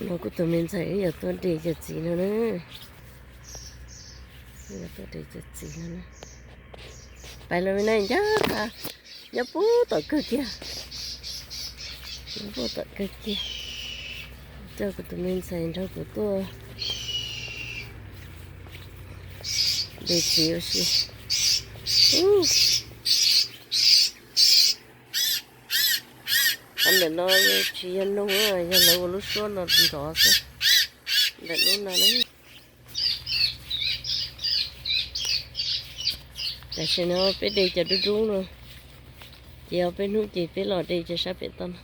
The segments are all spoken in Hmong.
No kuv tus me ntxhais wb yuav tuaj de cov txiv no na. Wb yuav tuaj de cov txiv no na. Pais los me na, ncaj qha, nyob puag tom kawg kiag. Nyob puag tom kawg kiag. Coj kuv tus me ntxhais nrog kuv tuaj de txiv ua si. Qhov ntawm no tsis yog noog, yog lawv ua lub suab no nrov xwb. Ntawm lub no na. Tam sim no peb de cov dub dub no, ces ob peb hnub ces peb los de cov sab pem toj no.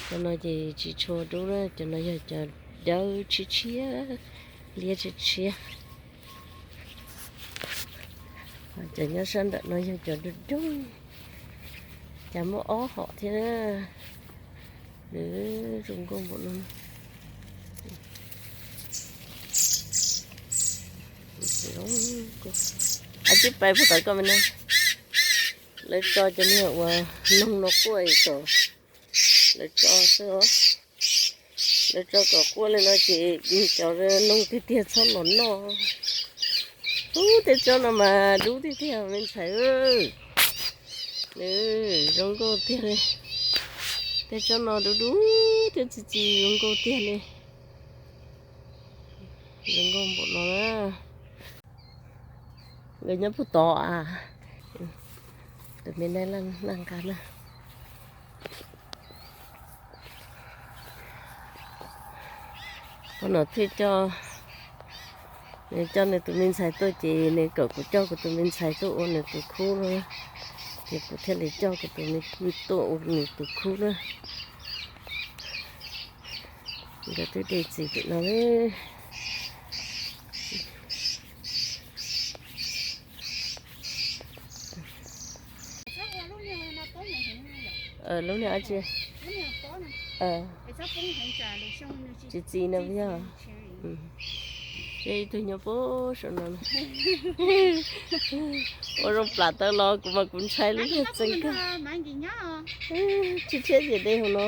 Cov no ces tsis tshua dub na, cov no yog cov dawb tshiab tshiab, liab tshiab tshiab. Cov nyob sab ntawm no yog cov dub dub, cas muaj ob hom thiab na. Nws zoo nkauj npaum no. Ab tib pais puag tom koj me na. Lawv tso cov niag uas noog no quaj kom, lawv tso xwb os. Lawv tso kom quaj li no ces cov noog tiag tiag txhob los noj. Ub, tej tsob no mas dub tiag tiag me ntxhais. Nws zoo nkauj tiag li. Tej tsob no dub dub thiab txi txiv zoo nkauj tiag li. Zoo nkauj npaum no na. Nkawd nyob puag tod a. Tus me nab laj nqa na. Qhov no thiaj coj, nws coj nws tus me ntxhais tuaj ces nws kom kuv coj kuv tus me ntxhais tuaj ua nws tus khub no, ces kuv thiaj li coj kuv tus me kwv tuaj ua nws tus khub na. Nkawd twb de txiv tim no. Lub niag dab tsi? Tsis txiv no yog. Ces ib tug nyob puag saum no. Ua zoo plam taw los kuv mas kuv ntshai lub niag txee kawg. Tsis thiab ces de hauv no.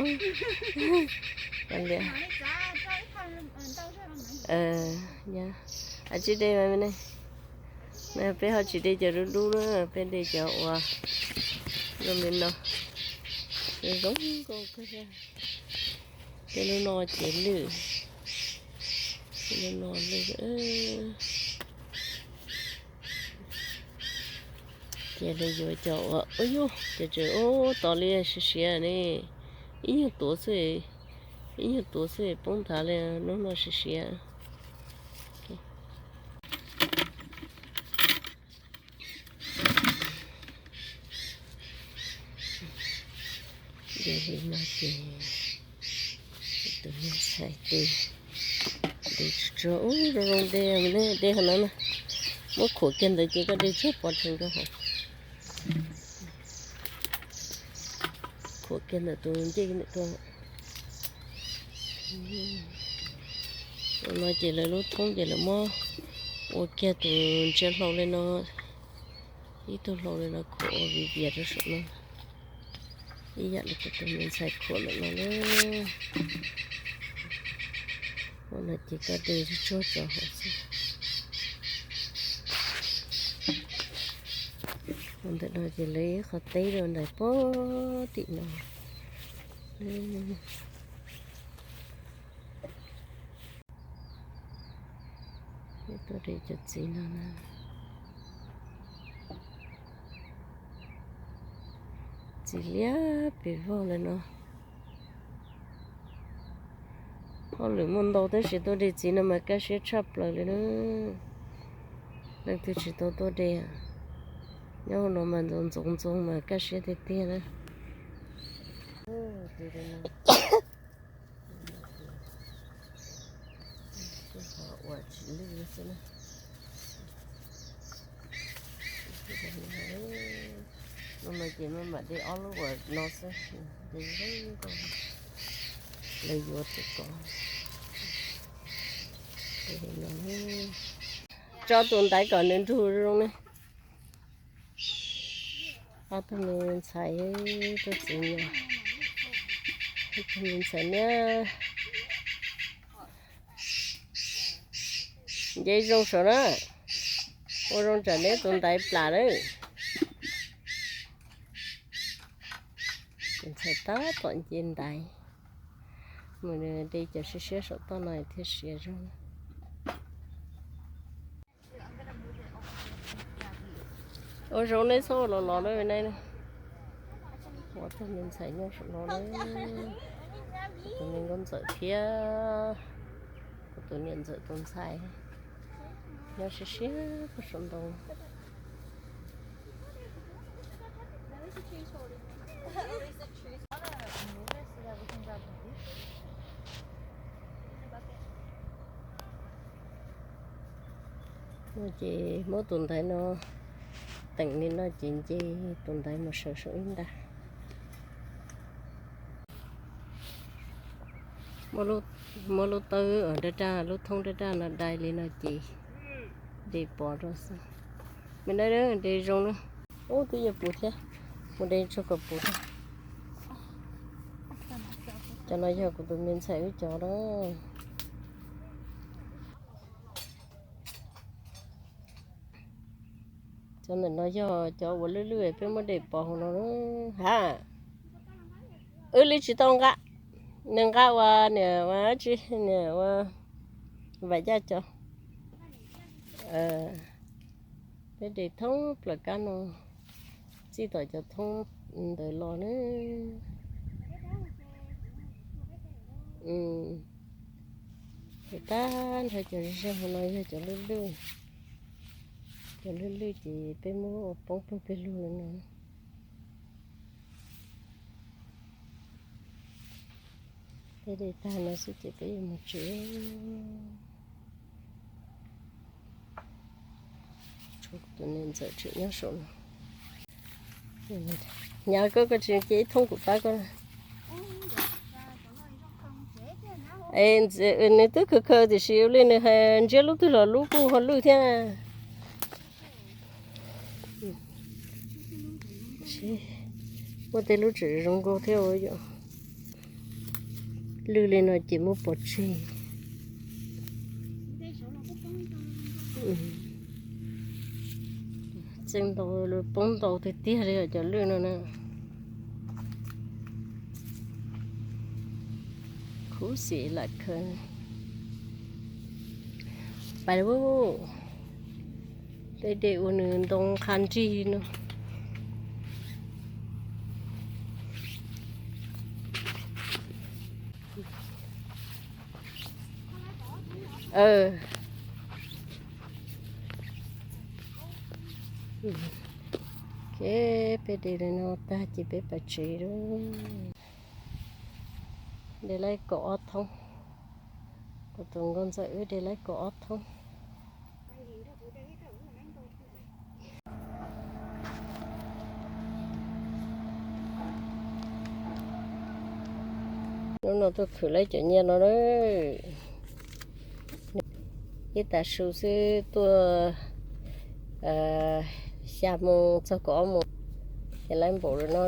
Tsis de mas ne. Peb ho tsis de cov dub dub na, peb de cov uas zoo li no. Zoo nkauj kawg. Tej lub no ces lwj, tej lub no lwj. Ces lawv yuav cov uas, ub yug, cov tseem ub tod li siav siav ne, ib nyuag tuav xwb, ib nyuag tuav xwb poob nthav li, lub no siav siav. De li no ces tus me ntxhais tes de tsuag tsuag, ub zoo zoo de, de qhov no na, muab khuam kiag ntawd ces koj de tsuag pov rhees rau hauv. Khuam kiag ntawm tus ncej ntawm ko. No ces lawv lub thoob ces lawv muab ua kiag tus ntsia hlau li no, ib tug hlau li no khuam ua viv vias rau saum no. Ib yam li kuv tus me ntxhais khuam ntawm no na. Ua no ces koj de tsuag tsuag rau hauv xwb. Ua ntawm no ces lawv ib qho teb rau nraim puag tim no. Tuaj de cov txiv no na. Txiv liab pes vog li no. Hauj lwm muaj ntau tab sis tuaj de txiv no mas kaj siab tshaj plaws li na. Leej twg tsis tau tuaj de, nyob hauv no mas ntxoov ntxoov ntxoo mas kaj siab tiag tiag na. Ua tsis lwj xwb na. No ces maj mam de ob lub uas no xwb, de zoo nkauj. Lawv yuav tus ko. Tso tus ntaiv kom nws nrug zoo ne. Ob tug me ntxhais, tus txiv, tus me ntxhais niab. Nce zoo saum na. Ua zoo tsam neb tus ntaiv plam lawm. Tus ntxhais tab tom nce ntaiv. Mus de cov siab siab saum toj no thiaj siav zoo. Ua zoo neb txhob ua los los na, neb ua tug me ntxhais nyob saum no na. Kuv tus me nkauj ntxawm thiab kuv tus niam ntxawm tus ntxhais nyob siab siab puag saum ntoo. No ces muab tus ntaiv no teem li no ces nce tus ntaiv mus sawv saum ib nta. Muab lub taub daj daj, lub thoob daj daj no dai li no ces de pov rau xwb. Me dab de zoo na. Ub, twb yuav puv thiab, mus de tsuag kom puv thiab. Cov no yog kuv tus me ntxhais wb cov na. Cov ntawm no yog cov uas lwj lwj peb muab de pov hauv no ha. Wb li tsis tau nqa, nws nqa ua niam ua tsi, niam ua vam yaj cov. Peb de thoob plaws kab no, txij tom cov thoob ntawd los na. Ces tag nrho cov zej hauv no yog cov lwj lwj. Cov lwj lwj ces peb muab ua poob pawg pawg lug li no. Peb de tag no xwb ces peb yuav mus tsev. Tus niam ntxawm tseem nyob saum no. Nyab koj, koj tsis cia ib thoob kuv pab koj. Es nws twb khaws khaws tiam sis ua li nws hais ntsiab lub twg los lub kuj ho lwj thiab. Muaj tej lub tseem zoo nkauj thiab ua yom. Lwj li no ces muab pov tseg. Txeej ntau, poob ntau tiag tiag li os cov lwj no na. Khuv xim lam khaws. Pais, peb de ua nws ntoo qha nrig no. Peb de li no tag ces peb pais tsev lawm. De laib kaum ob thoob. Kuv tus nkauj ntxawm wb de laib kaum ob thoob. Hnub no tuaj khwv laib cov nyiaj no na. Ib tag su xwb tuaj xya moo txog kaum ob moo, ces laib npaum li no.